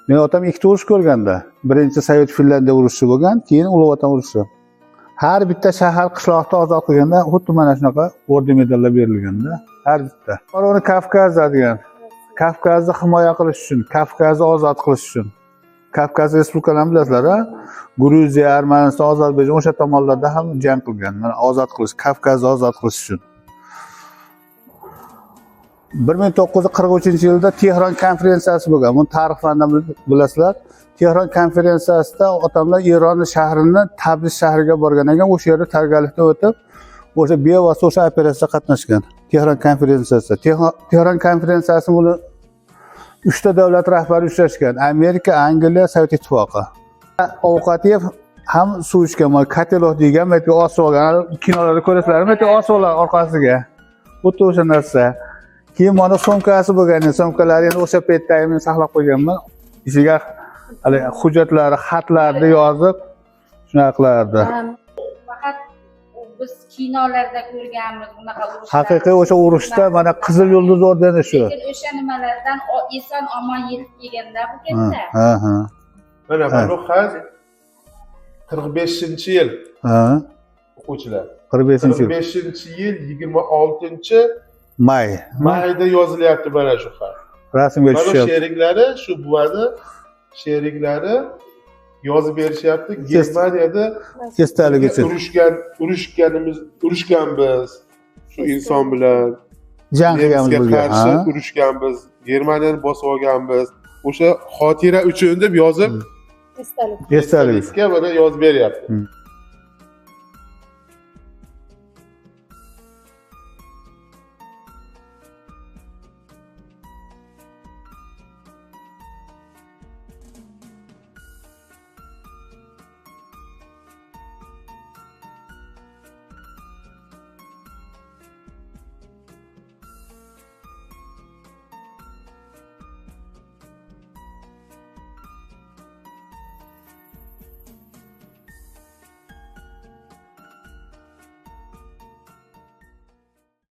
Meni otam ikkita urush ko'rganda. Birinchi Sovet Finlyandiya urushi bo'lgan, keyin Ulug' Vatan urushi. Har bitta shahar, qishloqni ozod qilganda xuddi mana shunaqa orden medallar berilganda, har bitta. Uni Kavkazda degan. Kavkazni himoya qilish uchun, Kavkazni ozod qilish uchun. Kavkaz respublikalarini bilasizlar, a? Gruziya, Armaniston, Ozarbayjon, o'sha tomonlarda ham jang qilgan. Mana ozod qilish, Kavkazni ozod qilish uchun. 1943-yilda Tehron konferensiyasi bo'lgan. Buni tarix fanidan bilasizlar. Tehron konferensiyasida otamlar Eron shahrini Tabriz shahriga borgan ekan, o'sha yerda tayyorgarlikdan o'tib, o'sha bevosita o'sha operatsiyada qatnashgan. Tehron konferensiyasida. Tehron konferensiyasi, buni uchta davlat rahbari uchrashgan. Amerika, Angliya, Sovet Ittifoqi. Ovqat yeb ham suv ichgan, mana котелок degan, bu yerga osib olgan. Kinolarda ko'rasizlarmi, bu yerga osib olgan orqasiga. Xuddi o'sha narsa. Keyin mana sumkasi bo'lgan, sumkalari endi o'sha paytdagi men saqlab qo'yganman. Ichiga hali hujjatlari, xatlarni yozib shunaqa qilardi. Faqat biz kinolarda ko'rganmiz bunaqa urushlarni. Haqiqiy o'sha urushda mana Qizil Yulduz ordeni shu. Lekin o'sha nimalardan eson omon yetib kelganda bu katta. Ha, ha. Mana bu xat 45-yil, o'quvchilar. 45-yil. 45-yil 26 may. mayda yozilyapti mana shu xat. Rasmga Mana tushyapti. sheriklari, shu buvani sheriklari yozib berishyapti. Germaniyada Esdalik uchun. Urushgan, urushganimiz, urushganmiz shu inson bilan. Jang qilganmiz Nemisga birga. qarshi urushganmiz, Germaniyani bosib olganmiz. O'sha xotira uchun deb yozib, Esdalik. Esdalik. Esdalikka mana yozib beryapti.